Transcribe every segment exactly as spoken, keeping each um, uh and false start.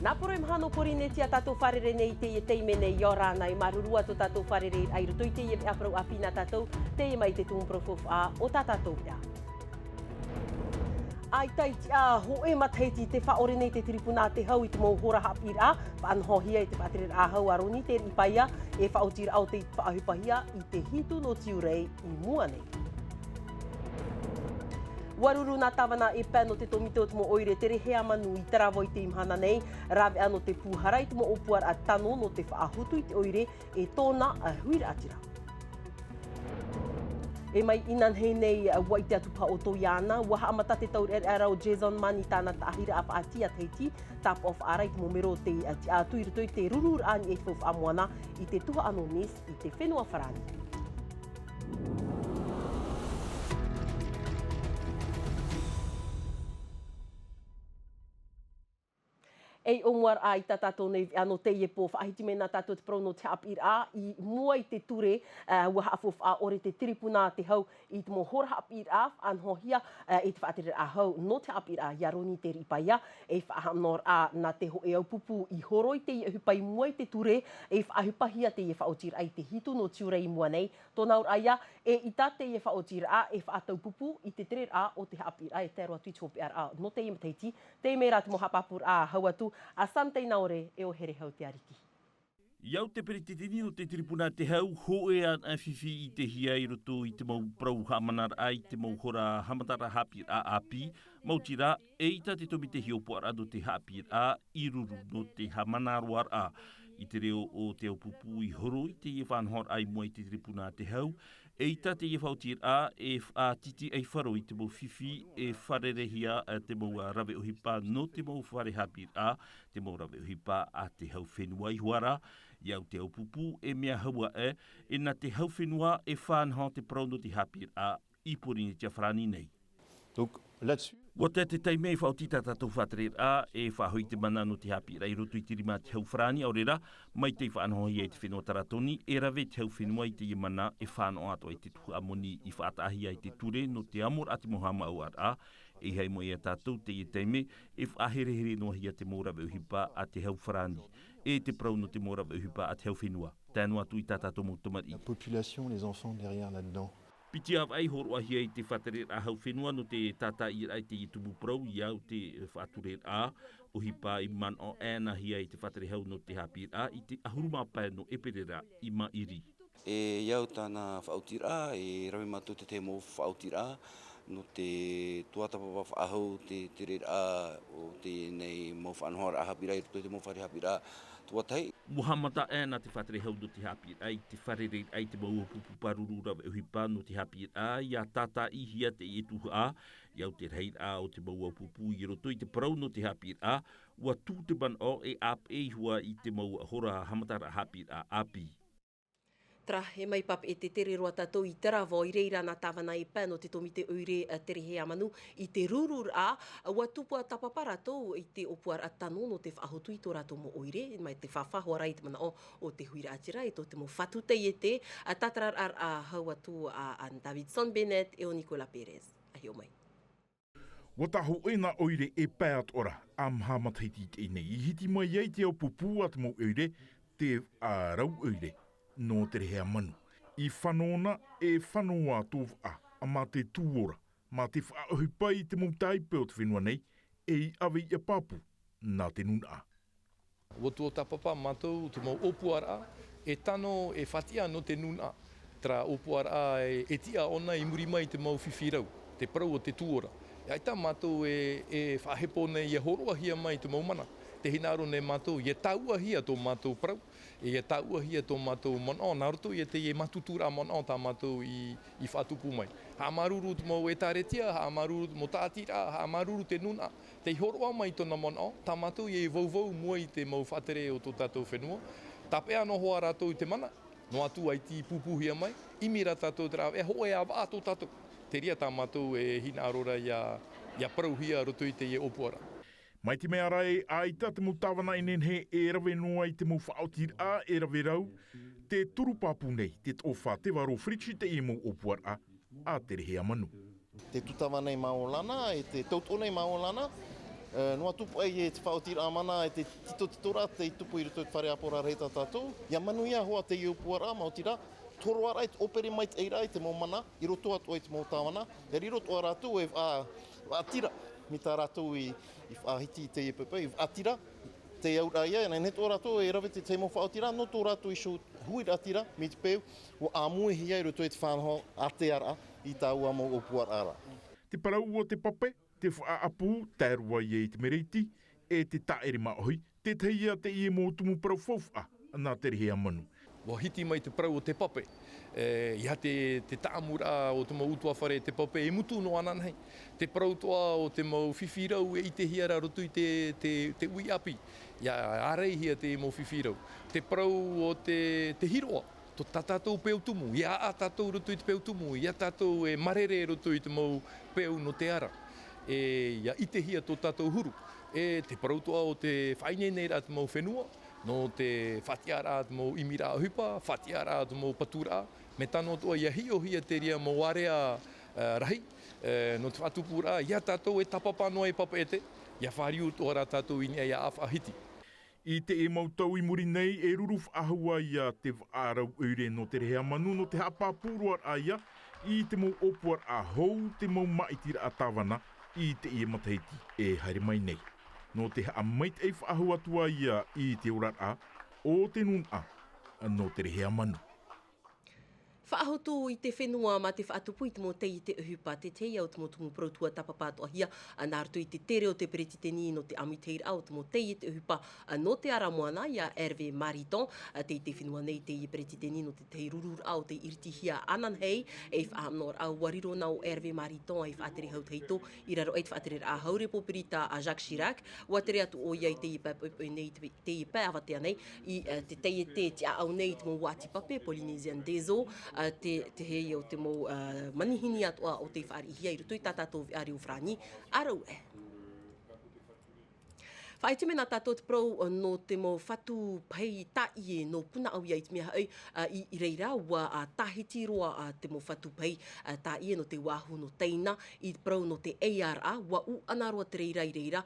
Nā poro e maha nō Porinetia tātou fārerei nei i teie taime nei, ʻia ora na, e māuruuru atu tō tātou fārereiraʻa i roto i teie veʻa parau ʻāpī nā tātou, teie mai te tumu parau faufaʻa o tā tātou veʻa. ʻAita i tiʻa hōʻē matahiti tē faʻaʻore nei te tiripuna a te hau i te mau hora haʻapiʻiraʻa, faʻanahohia e te faʻatereraʻa hau a Roni Teriʻipaia, e faʻaotiraʻa o tei faʻaʻohipahia i te hitu nō Tiurai i mua nei. ʻUa ruru nā tāvana e pae nō te tōmite o te mau ʻoire Tereheamanu i Taravo i teie mahana nei, rāveʻa nō te pūhara i te mau ʻōpuaraʻa tano nō te faʻahotu i te ʻoire e tōna huiraʻatira. E mai inanahi nei, ʻua ʻite atu paha ʻoutou iāna, ʻua haʻamata te taureʻareʻa ra o Jason Mann i tāna taʻahiraʻa faʻaʻati a Tahiti, tāpaʻo faʻaara i te mau mero o te tiʻa atu i roto i te rururaʻa i niʻa i te faufaʻa moana i te tuhaʻa nō Nice i te fenua Farāni. E ʻōmuaraʻa i tā tātou nei veʻa nō teie pō, faʻahiti mai na tātou te parau nō te haʻapiʻiraʻa i mua i te ture, ā, ʻua haʻafaufaʻa ʻore te tiripuna a te hau i te mau hora haʻapiʻiraʻa, faʻanahohia, ā, e te faʻatereraʻa hau nō te haʻapiʻiraʻa ia Roni Teriʻipaia, e faʻahaʻamanaʻoraʻa nā te hōʻē ʻaupūpū i horo i teie ʻohipa i mua i te ture, e faʻaʻohipahia teie faʻaotiraʻa i te hitu nō Tiurai i mua nei, tōna auraʻa ia, eʻita teie faʻaotiraʻa e faʻataupupū i te tereraʻa o te haʻapiʻiraʻa e tae roa atu i te hopeʻaraʻa nō teie matahiti, teie mai rā te mau haʻapāpūraʻa hau atu, a Sam Teinaore e ʻo Herehau Te Ariki. ʻIa au te peretiteni nō te tiripuna a te hau, hōʻē anaʻe fifi i te hia i roto i te mau parau haʻamanaraʻa i te mau hora haʻamataraʻa haʻapiʻiraʻa ʻāpī, maoti rā, eʻita te tōmite hia ʻōpuaraʻa nō te haʻapiʻiraʻa i ruru nō te haʻamanaʻoraʻa. I te reo o te ʻaupūpū i horo i teie faʻanahoraʻa i mua i te tiripuna a te hau, eʻita teie faʻaotiraʻa e faʻatitiʻaifaro i te mau fifi e fārereihia, ā, te mau rave ʻohipa nō te mau fare haʻapiʻiraʻa, te mau rave ʻohipa a te hau fenua iho ā rā, ʻia au te ʻaupūpū e mea hau aʻe, e nā te hau fenua e faʻanaho te parau nō te haʻapiʻiraʻa i Porinetia Farāni nei. Donc, là-dessus. ʻUa tae te taime e faʻaoti tā tātou faʻatereraʻa, e faʻahoʻi te mana nō te haʻapiʻiraʻa i roto i te rima a te hau Farāni, ʻaore rā, mai tei faʻanahohia i te fenua Taratoni, e rave te hau fenua i teie mana e fānaʻo atoʻa i te tuhaʻa moni i faʻataʻahia i te ture nō te amoraʻa te mau haʻamāuʻaraʻa, e ʻeiaha i mua ia tātou teie taime, e faʻaherehere noa hia te mau rave ʻohipa a te hau Farāni, e te parau nō te mau rave ʻohipa a te hau fenua. Tae noa atu i tā tātou mau tamariʻi. La population, les enfants derrière là-dedans. Piti ʻāvaʻe i hōroʻahia i te faʻatereraʻa hau fenua nō te tātaʻiraʻa i teie tumu parau, ʻia au te faʻatureraʻa, ʻohipa i manaʻo ʻānaʻanahia i te faʻatere hau nō te haʻapiʻiraʻa i te ʻahuru mā pae nō ʻEperēra i maʻiri. E ʻia au tāna faʻaotiraʻa, e rave mātou te tahi mau faʻaotiraʻa, nō te tuatāpapa faʻahou te tereraʻa o teie nei mau faʻanahoraʻa haʻapiʻiraʻa i roto i te mau fare haʻapiʻiraʻa tuatahi. ʻUa haʻamata ʻē na te faʻatere hau nō te haʻapiʻiraʻa i te fārereiraʻa i te mau ʻaupūpū pāruru rave ʻohipa nō te haʻapiʻiraʻa, ʻia tātaʻihia teie tuhaʻa, ʻia au te rahiraʻa o te mau ʻaupūpū i roto i te parau nō te haʻapiʻiraʻa, ʻua tū te manaʻo e ʻāpeʻe iho ā i te mau hora haʻamataraʻa haʻapiʻiraʻa ʻāpī. Terā, e mai papeʻete tere roa tātou i Taravao, i reira nā tāvana e pae nō te tōmite ʻoire, ā, Tereheamanu, i te rururaʻa, ʻua tupu tāpapa rātou i te ʻōpuaraʻa tano nō te faʻahotu i tō rātou mau ʻoire, mai te fāfā hoʻi rā i te manaʻo o te huiraʻatira, e tō te mau fatu taiete, ā, tātararaʻa hau atu a, a Davidson Bennett e ʻo Nicolas Perez. ʻA hiʻo mai. ʻUa tāhōʻē nā ʻoire e pae atoʻa ra, ʻa maha matahiti i teie nei, i hiti mai ai te ʻaupūpū a te mau ʻoire, te, ā, rau ʻoire, nō Tereheamanu. I fano na, e fano ā tō vaʻa, ā, mā te tū ora, mā te faʻaʻohipa i te mau tāipe o te fenua nei, e i ʻave ʻia pāpū, nā te nūnaʻa. ʻUa tuatāpapa mātou te mau ʻōpuaraʻa, e tano, e faʻatiʻa nō te nūnaʻa. Terā ʻōpuaraʻa e, e tiʻa ʻōna i muri mai i te mau fifi rau, te parau o te tū ora. ʻAita mātou e, e faʻahepo nei ʻia hōroʻahia mai te mau mana. Tē hinaʻaro nei mātou, ʻia tāuʻahia tō mātou parau, e ʻia tāuʻahia tō mātou manaʻo, nā roto i teie mātuturaʻa manaʻo tā mātou i, i faʻatupu mai. Haʻamāuruuru te mau ʻētāretia, haʻamāuruuru te mau tāʻatiraʻa, haʻamāuruuru te nūnaʻa. Tei hōroʻa mai tōna manaʻo, tā mātou e vauvau i mua i te mau faʻatere o tō tātou fenua. Tāpeʻa noa hoʻi rātou i te mana, noa atu ʻaita i pūpūhia mai, ʻimi rā tātou te rāveʻa, e hōʻē ā vaʻa tō tātou. Te reira tā mātou e hinaʻaro ra ʻia, ʻia parauhia roto i teie ʻōpuaraʻa. Mai te mea ra ē, ʻaita te mau tāvana e nehenehe e rave noa i te mau faʻaotiraʻa e rave rau, te toru pāpū nei, te toʻofa, te varo, fridge i teie mau ʻōpuaraʻa, a Tereheamanu. Te tūtava nei māʻolana, e te tautoʻo nei māʻolana, Noa atu paʻi e te faʻaotiraʻa mana e te titotitoraʻa tei tupu i roto i te fare ʻāpōraʻa rahi tā tātou. Ia manuia hoʻi teie ʻōpuaraʻa, maoti rā, toroaraʻa i te ʻōpere maitaʻi raʻa i te mau mana i roto atoʻa i te mau tāvana. E riro atoʻa rātou e faʻatira mai tā rātou i faʻahiti i teie pepe, i faʻatira te auraʻa ia, e nehenehe atoʻa rātou e rave te tahi mau faʻaotiraʻa nō tō rātou iho huiraʻatira mai te peu ua ʻāmuihia i roto i te faʻanahoraʻa ʻātearaʻa i taua mau ʻōpuaraʻa. Te parau o te pape, te faʻaʻapu, tae roa ia i te mereiti e te tāʻere māʻohi, tētahi ia teie mau tumu parau faufaʻa nā Te Rehe a Manu. Ua hiti mai te parau o te pape ia te taʻamuraʻa o te mau ʻutuāfare, te pape e mutu noa ananahi. Te parau atoʻa o te mau fifi rau e ʻitehia ra roto i te uʻi ʻāpī, ia āraihia te mau fifi rau. Te parau o te hiroʻa, tā tātou peu tumu, ia ʻaʻa tātou roto i te peu tumu, ia tātou e marere roto i te mau peu nō te ara, e ia ʻitehia tō tātou huru. E te parau atoʻa o te faʻaineineraʻa te mau fenua nō te faʻatiʻaraʻa te mau ʻimiraʻa ʻohipa, faʻatiʻaraʻa te mau paturaʻa, me tano atoʻa ia hiʻohia te reira mau area rahi nō te faʻatupuraʻa ia tātou e tāpapa noa e papeʻete, ia fāriu atoʻa rā tātou i niʻa ia ʻāfaʻahiti. I teie mau tau i muri nei e ruru faʻahou ia te vaʻa rau ʻoire nō Te Rehe a Manu nō te haʻapāpū roa raʻa ia i te mau ʻōpuaraʻa hou, te mau māʻitiraʻa tāvana i teie matahiti e haere mai nei, nō te haʻamaitaʻi faʻahou atu ia i te oraraʻa o te nūnaʻa nō Te Rehe a Manu. Faʻahotu i te fenua mā te faʻatupu i te mau taiete ʻohipa, te taiete o te mau tumu parau tuatāpapa atoʻahia nā roto i te tere o te peretiteni nō te ʻāmuiraʻa o te mau taiete ʻohipa nō te ara moana, ia Hervé Mariton. Tei te fenua nei teie peretiteni nō te tahi rururaʻa o te iritihia ananahi. E faʻahaʻamanaʻo ra ua riro nā ʻo Hervé Mariton e faʻatere hau tahito i raro aʻe i te faʻatereraʻa haure pōpirita a Jacques Chirac. Ua tere atu ʻoia i teie pae poipoi nei, teie pae avatea nei, i te taiete tiʻaʻau nei i te mau uāti pape, Polynesian Dezo, te hei o te mau manihini atoʻa o tei faʻariʻihia i roto i tā tātou veʻa reo farāni. ʻĀraʻuaʻe. Faʻaite mai nā tātou te parau nō te mau fatu pahi tāʻie nō Punaʻauia i te mea hoʻi, i reira ua tāhiti roa te mau fatu pahi tāʻie nō te uāhu nō Taina. I te parau nō te ʻeiaraʻa, ua ʻūʻana roa te reira i reira,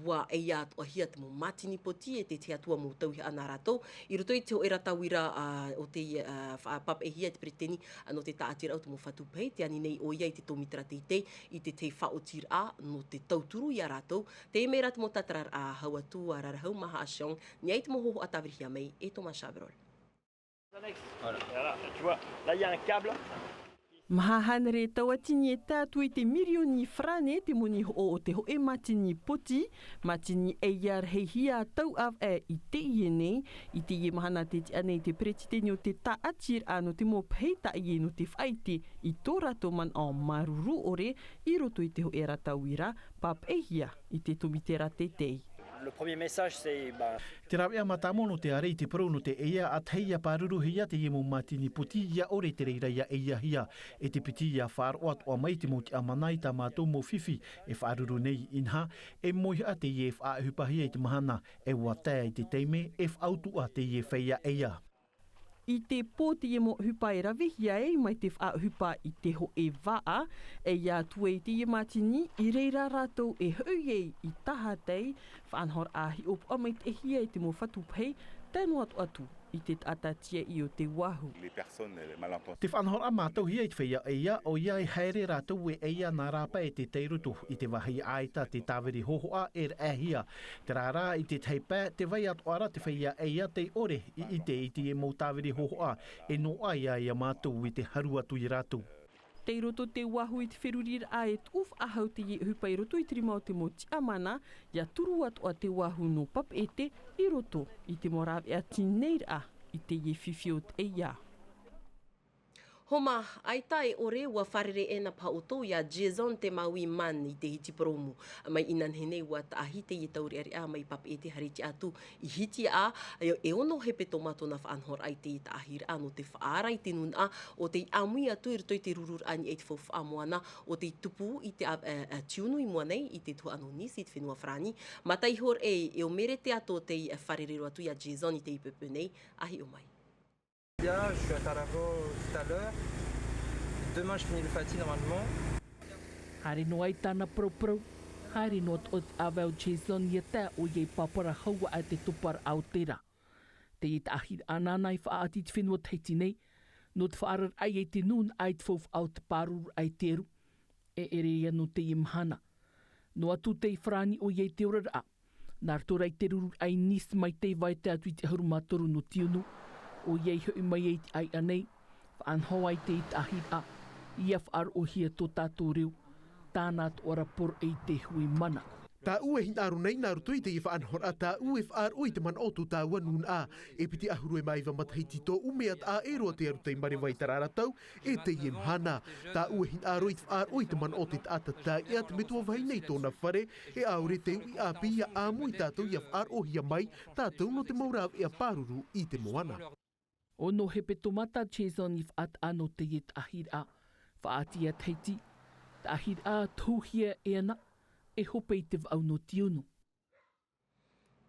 ua ʻeia atoʻahia te mau mātini poti e te tahi atu mau tauihaʻa nā rātou. I roto i te hōʻē rātou uira o tei faʻapapaʻihia e te peretiteni nō te tāʻatiraʻa o te mau fatu pahi, te ani nei ʻoia i te tōmitera teitei i te tahi faʻaotiraʻa nō te tauturu ia rātou. Teie mai rā te mau tātararaʻa. Hau atu a Rarahau Maha Ashong, i niʻa i te mau hōhoʻa tāvirihia mai e Thomas Chabrol. Voilà. Voilà, tu vois, là, il y a un câble. Maha hānere tauatini e tae atu i te mirioni farāne te moni hoʻo o te hōʻē mātini poti, mātini ʻeiaraʻa hia tauʻavaʻe i teie nei. I teie mahana tē tiʻa nei te peretiteni o te tāʻatiraʻa nō te mau pahi tāʻie nō te faʻaʻite i tō rātou manaʻo māuruuru ʻore i roto i te hōʻē rātou uira, papaʻihia i te tōmitera teitei. Le premier message, c'est, bah, te rāveʻa mātāmua nō te ʻārai i te parau nō te ʻeia, ʻa tahi ia pāruruhia teie mau mātini poti, ia ʻore te reira ia ʻeiahia. E te piti ia faʻaroʻo atoʻa mai te mau tiʻamana i tā mātou mau fifi e faʻaruru nei, inaha e moihaʻa teie e faʻaʻohipahia i te mahana, e ua tae i te taime e faʻautuʻa teie feiā ʻeia. I te pō teie mau ʻohipa e ravehia ai mai te faʻaʻohipa i te hōʻē vaʻa, ʻeiā atu ai teie mātini, i reira rātou e hoʻi ai i tahatai. Faʻanahoraʻa hiʻopoʻa maitaʻihia i te mau fatu pahi, tae noa atu i te taʻata tiaʻi o te uāhu. Te faʻanahoraʻa mātauhia i te feiā ʻeia, ʻoia e haere rātou e ʻeia nā rāpae e te tairoto i te vāhi ʻaita, te tāviri hōhoʻa e raʻahia. Terā rā, i te tahi pae, tē vai atoʻa ra te feiā ʻeia tei ʻore i ʻite i teie mau tāviri hōhoʻa, e noaʻa ia mātou i te haru atu ia rātou. Tei roto te uāhu i te feruriraʻa e tuʻu faʻahou teie ʻohipa i roto i te rima o te mau tiʻamana, ia turu atoʻa te uāhu nō papeʻete i roto i te mau rāveʻa tineiraʻa i teie fifi o te ʻeia. Homa, ʻaita e ʻore, ua fārerei ʻē nā paha ʻoutou ia Jason Temawi Mann i te hiti purōmu. Mai inānahi nei ua taʻahi teie taureʻareʻa mai papeʻete haere tiʻa atu i hitiaʻa, e ono hepetoma tōna faʻanahoraʻa i teie taʻahiraʻa nō te faʻaara i te nūnaʻa o tei ʻāmui atu i roto i te rururaʻa i niʻa i te faufaʻa moana o tei tupu i te tiunu i mua nei i te tuhaʻa nō Nice i te fenua Farāni. Mā te iho e ʻo Mere Teato tei fārerei roa atu ia Jason i teie poipoi nei, a hiʻo mai. Bien, je suis à Taravo tout à l'heure. Demain, je finis le fati normalement. Haere noa i tāna parauparau. Haere noa atu te ʻāvae o Jason ia tae ʻoia i pāpara hau aʻe te toparaʻa o te rā. Teie taʻahiraʻa nāna i faʻaʻati i te fenua Tahiti nei, nō te faʻaararaʻa i te nūnaʻa i te faufaʻa o te pārururaʻa i te ʻeru. E ʻere ia nō teie mahana. Noa atu tei farāni ʻoia i te oraraʻa. Nā roto rā i te rururaʻa i Nice mai tei vai tae atu i te ʻahuru mā toru nō tiunu. ʻOia i hoʻi mai ai i te ʻāiʻa nei, faʻanaho ai te taʻahiraʻa, ia faʻaroʻohia tō tātou reo, tāna atoʻa ra poroʻi i te hui mana. Tāʻu e hinaʻaro nei nā roto i teie faʻanahoraʻa tāʻu e faʻaroʻo i te manaʻo o tō tāua nūnaʻa. E piti ʻahuru e mā iva matahiti tōʻu mea taʻa ʻē roa te aru tei mareva i terā ra tau, e teie mahana. Tāʻu e hinaʻaro i te faʻaroʻo i te manaʻo o te taʻata taiʻa te metua vahine i tōna fare, e ʻaore te uʻi ʻāpī ia ʻāmui tātou ia faʻaroʻohia mai tātou nō te mau rāveʻa pāruru i te moana. ʻO nō hepetoma tā Jason i faʻataʻa nō teie taʻahiraʻa. Faʻaʻati ia Tahiti, taʻahiraʻa tohuhia e ana, e hope i te vaʻu nō tiunu.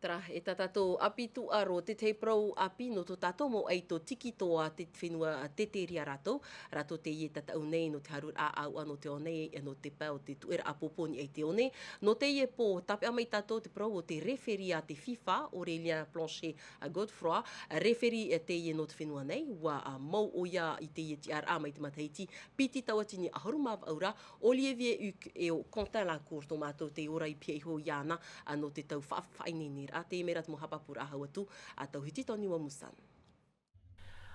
Terā, e tā tātou ʻāpī tūʻaro, te tahi parau ʻāpī nō tō tātou mau ʻaito tiki toa te fenua Teteria rātou. Rātou teie tataʻu nei nō te haruraʻa ʻāuʻa nō te ao nei, nō te pae o te tuʻeraʻa pōpō i niʻa i te ao nei. Nō teie pō, tāpeʻa mai tātou te parau o te referi a te fifa, Aurélien Planchet Godefroy, referi teie nō te fenua nei, ʻua mau ʻoia i teie tiʻaraʻa mai te matahiti piti tauatini ʻahuru mā vaʻu ra, Olivier Huc e ʻo Quentin Lacour tō mātou tei ora i pīhaʻi iho iāna, nō te tau faʻaineineraʻa, teie mea rā te mau haʻapāpūraʻa hau atu a Tauhiti Tony Wamusan.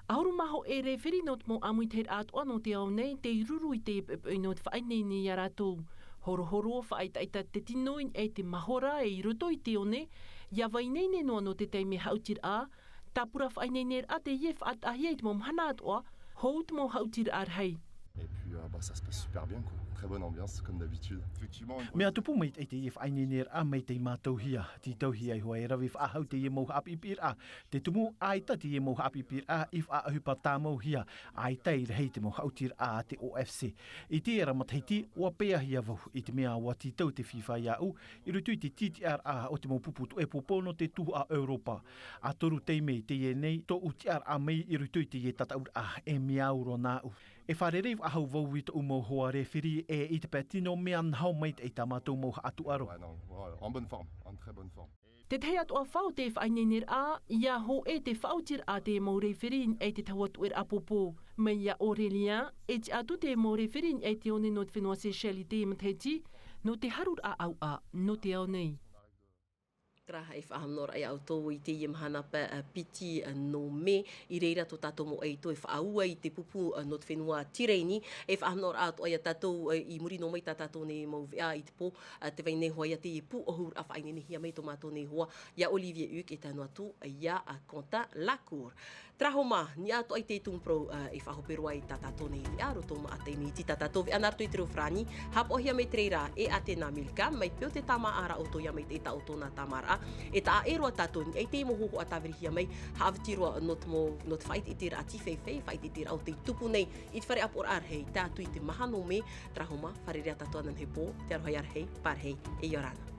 ʻAhuru mā hōʻē referi nō te mau ʻāmuitahiraʻa atoʻa nō te ao nei, tei ruru i te poʻipoʻi nō te faʻaineine ia rātou. Horohoro, faʻaʻetaʻeta te tino i niʻa i te mahora e i roto i te ao nei, ʻia faʻaineine noa nō te taime haʻutiraʻa, tāpura faʻaineineraʻa teie e faʻataʻahia i te mau mahana atoʻa, hou te mau haʻutiraʻa rahi. Et puis, euh, bah, ça se passe super bien, quoi. Très bonne ambiance, comme d'habitude. Effectivement, une... Mea tupu mai teie faʻaineineraʻa mai tei mātauhia, tītauhia iho e rave faʻahou teie mau haʻapiʻipiʻiraʻa, te tumu ʻaita teie mau haʻapiʻipiʻiraʻa i faʻaʻohipa tāmauhia, ʻaita i rahi te mau haʻutiraʻa a te O F C. I teie ra matahiti, ʻua peʻahia vau, i te mea ʻua tītau te fifa iāʻu, i roto i te tītiʻaraʻa o te mau pupu tuʻe pōpō nō te tuhaʻa Europa. ʻA toru taime teie nei, tōʻu tiʻaraʻa mai i roto i teie tataʻuraʻa, e mea au roa nāʻu. E fārerei faʻahou vau i tōʻu mau hoa referi e i te pae tino mea naho mai te, i tā mātou mau haʻatūʻaro. Ouais, non, ouais, en bonne forme, en très bonne forme. Te tahi atoʻa fau te faʻaineineraʻa, ʻia hōʻē te faʻaotiraʻa te mau referi i te tahua tuʻeraʻa pōpō. Mai ia Aurélien, e tiʻa atu te mau referi i te ao nei nō te fenua Seychelles i teie matahiti, nō te haruraʻa ʻāuʻa, nō te ao nei. Terā, e faʻahaʻamanaʻo ra ia ʻoutou i teie mahana pae, ā, piti, ā, nō Mē, i reira tō tātou mau ʻaito e faʻaue i te pupu, ā, nō te fenua Tireni, e faʻahaʻamanaʻo ra atoʻa ia tātou, ā, i muri noa mai tā tātou nei mau veʻa i te pō, ā, tē vai nei hoʻi ia teie pūʻohuraʻa faʻaineinehia mai tō mātou nei hoa, ia Olivier Huc e tae noa atu, ia, ā, Quentin Lacour. Terā hoʻi mā, niʻa atoʻa i te tumu parau, ā, e faʻahope roa ai tā tātou nei veʻa, roto maʻa teie miniti tā tātou veʻa nā roto i te reo farāni, haʻapaʻohia mai te reira e Atena Milka, mai pē ʻo te tāmāʻa ra ʻoutou ia maitaʻi tā ʻoutou nā tāmāraʻa, e taʻa ʻē roa tātou i niʻa i te mau hōhoʻa tāvirihia mai, haʻaviti roa nō te mau, nō te faʻaʻiteʻiteraʻa tīfeifei, faʻaʻiteʻiteraʻa ʻo tei tupu nei i te fare ʻāpoʻoraʻa rahi, tae atu i te maha nō Mē, terā hoʻi mā, fārerei ā tātou anaʻe i te pō, te aroha ia rahi, pārahi, e ʻia ora na.